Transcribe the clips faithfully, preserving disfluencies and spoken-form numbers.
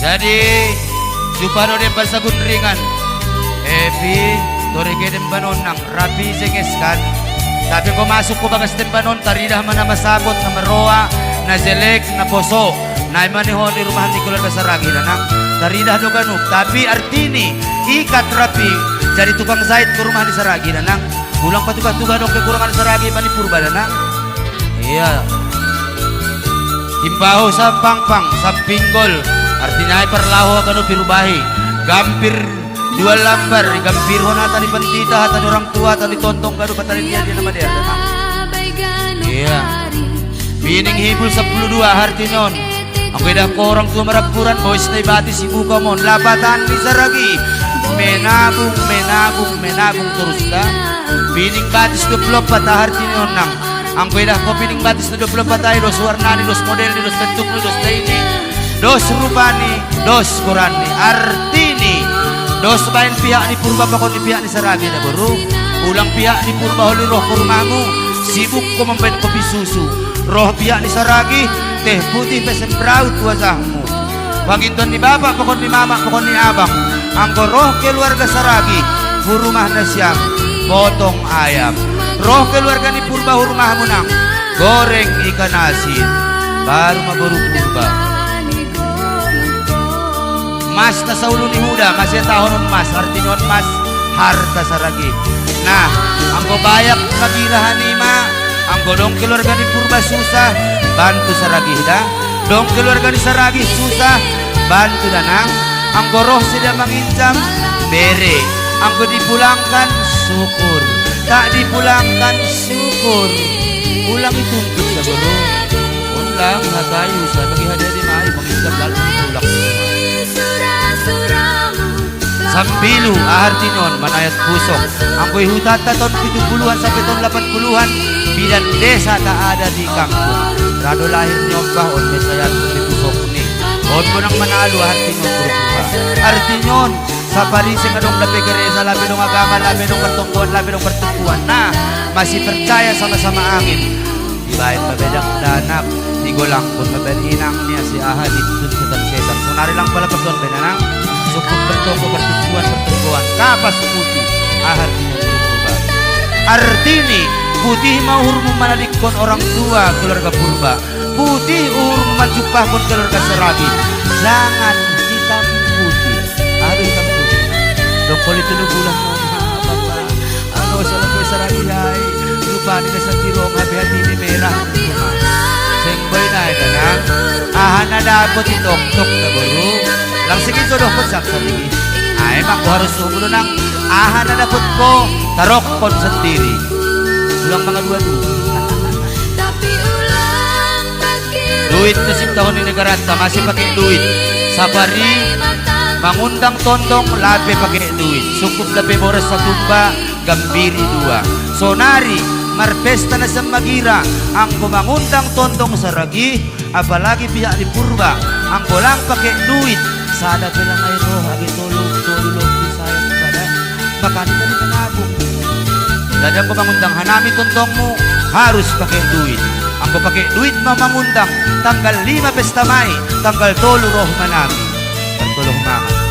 Jadi, jumpa do demban sagunringan. Epi, torike demban on nang rapi sengeskan. Tapi ko masuk ko bagas demban on, taridah ma na masabot, na maroa, na jelek, na poso. Na ima ni ho di rumah ni keluarga Saragi, Danang. Taridah do ganup, tapi artini ikat rapi, jadi tukang jahit ke rumah ni Saragi, Danang. Ulang patugah-tugah dong kekurangan Saragi, ima ni Purba, Danang. Iya. Timbaho sapangpang, sapinggol. Artina ai parlaho ganup irubahi. Gampir dua lambar, gampir hon hata ni pandita, hata ni orang tua, hata ni tontong ganup, hata ni dia, dia nama dia. Iya. Pining hibul sapuluh dua, artina on. Anggo idah ko orang tua marampuran, bois na ibatis ibuka mon, lapatan ni Saragi. Menabung, menabung, menabung torus da. Pining batis dua puluh empat, artina on nang. Anggo idah ko pining batis na dua puluh empat ai, dos warnani, dos modelni, dos bentukni, dos daini, dos rupani, dos goranni. Artini, dos baen pihak ni Purba pakon ni pihak ni Saragi da, boru. Ulang pihak ni Purba holi roh ko rumahmu, sibuk ko mambaen kopi susu. Roh pihak ni Saragi, teh putih pe sembraut wajahmu. Pangindoan ni bapak pakon ni mamak pakon ni abang, anggo roh keluarga Saragi, tu rumah nasiam, potong ayam. Roh keluarga ni Purba tu rumahmu nang, goreng ikan asin. Baru ma boru Purba. Mas na saulu ni huda, masiatahon on mas, artina on mas, harta Saragi. Nah, anggo bayak magira hanima, anggo dong keluarga ni Purba susah, bantu Saragi da. Dong keluarga ni Saragi susah, bantu, Danang. Anggo roh sida manginjam, bere. Anggo dipulangkan, syukur. Tak dipulangkan, syukur. Ulang ituntut da, boru. Ulang hatai usaha bagi hadiah di mai manginjam lalu ditulak. Sambilu, aha artina on, manayat pusok. Anggo i hutanta taon pitu puluhan sampe taon lapan puluhan, bidan desa tak ada di kampung. Ra do lahir ni ombah on, mesayat di pusokni. On bonang manalu, aha artina on, boru Purba. Artina on, sapari seng adong dope gereja, lape dong agama, lape dong pertokoan, lape dong pertumbuhan. Nah, masih percaya sama-sama angin. Dibaen ma be dakdanak, digolangkon ma be inangni, asi aha, dituntut setan-setan. Sonari lang pala pakeon be, Danang. Sungkun bertoko, bertumbuhan, bertumbuhan. Kapas putih, aha artina, boru Purba? Artini, putih ma uhurmu manadingkon orang tua keluarga Purba. Putih uhurmu manjumpahkon keluarga Saragi. Jangan hitam putih. Aduh, hitam putih. Dong koli tolu bulan, mohon maaf, Bapak. Anu, salah gue Saragi hai. Rupani na sandiri on, hape hatini merah. Seng boi nai, Danang. Aha na dapot i toktok na, boru? Langsung i jodohkon sangsa digi. Ai, emang ko harus suhu dulu, Nang. Aha na dapot ko, tarokkon sandiri. Ulang mangadua-dua. Duit na siptahon ni negaranta, masih pake duit. Sapari mangundang tondong, lape pake duit. Sungkup lape boras satumba, gambiri dua. Sonari marpesta na sian magira, anggo mangundang tondong Saragi, apalagi pihak ni Purba, anggo lang pake duit, sada pe lang ai roh, age tolu, tolu lobi, saya ibadah. Makanya tadi menabung. Jadi anggo mangundang hanami tondongmu, harus pake duit. Anggo pake duit ma mangundang, tanggal lima pesta mai, tanggal tolu roh ma nami. Bertolong mangan.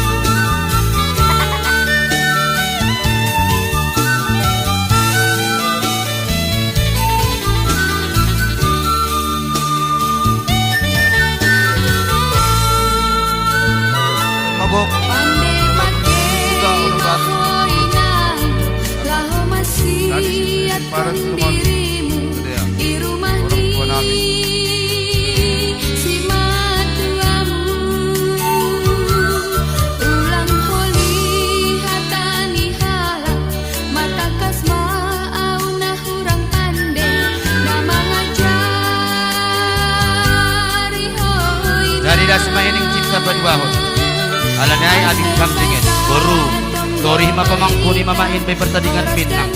Mabok. Pande pake. Sudah, udah batuk. Koingan, laho masiat. Tadi si Paras rumah. Gede ya? Orang tua nami. Simatuamu, ulang holi hata ni halak, matakas ma au na hurang pande, na mangajari hoi. Jadi das ma ining cipta paduahon. Alani ai abing pangdinget, boru. Torih ma pamangkuni mama in be pertandingan pinang.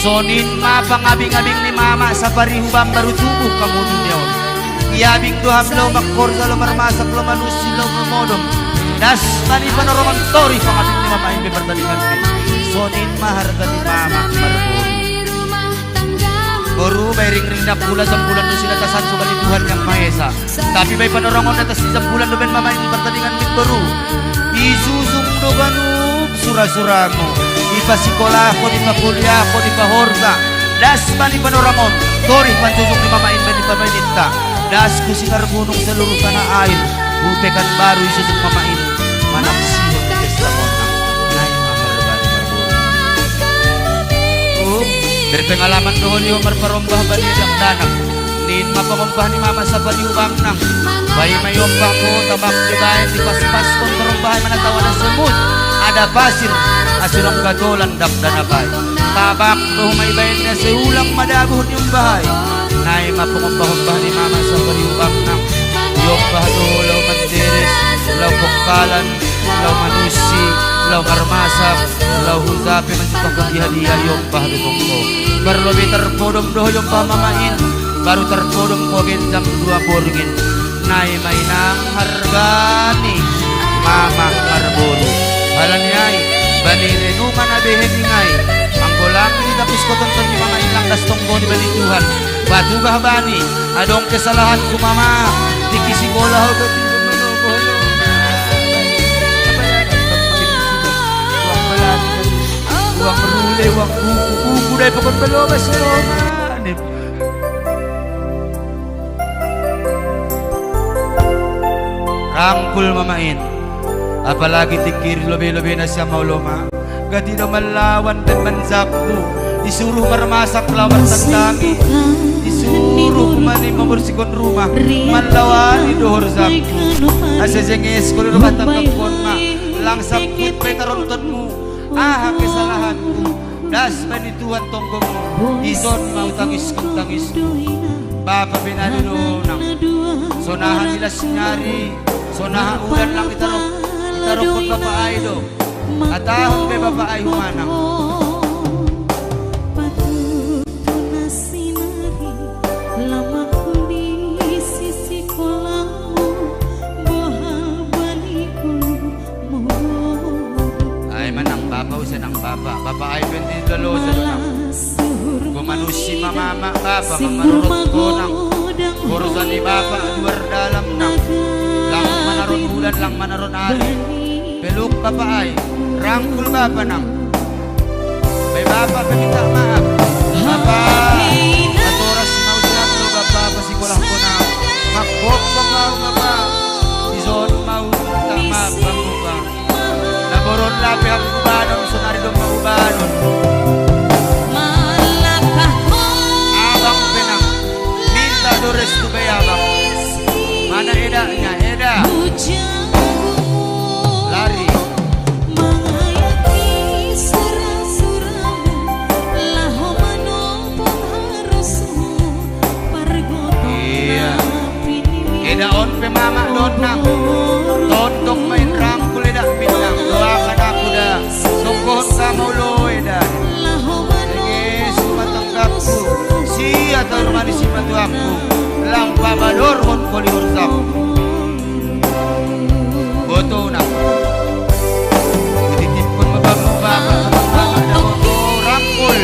Sonin ma pangabing-abing ni mama sapari hubam baru tubuh kamu dunia on. Ia abing doham lo mangkorja lo marmasak lo manusi lo mamodom. Das ma ni panorongan torih pangabing ni mama in be pertandingan pinang. Sonin ma harga ni mama marbon. Boru, bai ringring dakku, la sambulan do sinatasanku bani Tuhan Yang Maha Esa. Tapi bai panorangon atas ni sambulan do baen mama in partandingan min boru. Isusung do ganup surasuramu. Ipasikolahon, ipakuliahon, ipahorja. Das bani panorangon, torih panjujung ni mama in bani pamainta. Das hu sinar gunung seluruh tanah air. Hu Pekanbaru isusung mama in. Manaksihon pesta monang. Nai ma hargana marboru. Berpengalaman do ho di ho marparombah bani dakdanak. Ning ma pangombah ni mama sapari ubangnang. Bai ma iombah ho, tabak dibaen, dipaspaskon parombahan, mana tau ada semut, ada pasir, asa unang gatolan dakdanak ai. Tabak do ho ma ibaen, asa ulang madabuh niombah ai. Nai ma pangombah-ombah ni mama sapari ubangnang. Iombah do ho laho manderes, laho pongkalan, laho manunsi, laho marmasak, laho hujape manjumpahkon dia-dia, iombah do tong ho. Parlobei tarpodom do ho iombah mama in, baru tarpodom ho genjang dua borngin. Nai ma inang harga ni mama marboru. Halani ai, bani renungan na behening ai, anggo lang ditapuskon tonton ni mama in, lang das tonggo ni bani Tuhan. Patugah bani, adong kesalahanku mama, tingki sikola ho gati. Uang rule, uang buku, buku dai pakon balobas loma. Rangkul mama in. Apalagi tingki ri lobei-lobei na sian maolo ma. Gati do mallawan baen manjangku, disuruh marmasak laho martandangi, disuruh ma nian mamborsihkon rumah, mallawani do horjangku. Asa jengeskon i rumah tanggaku on ma, lang sangkut pe tarontonmu, aha kesalahanku, das bani Tuhan tonggomu, dison ma hutangiskon tangisku. Bapa pe nai do nang, sonaha ni las ni ari, sonaha udan lang ditarok, ditarokkon bapa ai do. Hatahon pe bapa ai humanang. Ai ma nang bapa, use nang bapa. Bapa ai pe ndang lolo do nang. Anggo manunsi ma mama, bapa ma marorot ho nang. Horja ni bapa luar dalam nang. Lang manaron udan, lang manaron ari. Peluk bapa ai, rangkul bapa nang. Bai bapa pe minta maaf. Bapa, atoras na usian do bapa, pasikolahkon au. Mangkophop au bapa. Dison ma au minta maaf, bapa. Na boron lape hau hubanon, sonari domma hubanon. Abang pe nang, minta do restu bai abang. Mana edaknya, eda? Lari. Iya. Eda on pe mama do nang. Tondok ma in, rangkul eda, pinang doakan aku da. Tonggohon sama ulo eda. Enge sumatang Aku, sia taur manis i matuangku, lang pamadorhon koli horjangku. Boto nang. Dititipkon ma bapa, bapa, bapa, rangkul.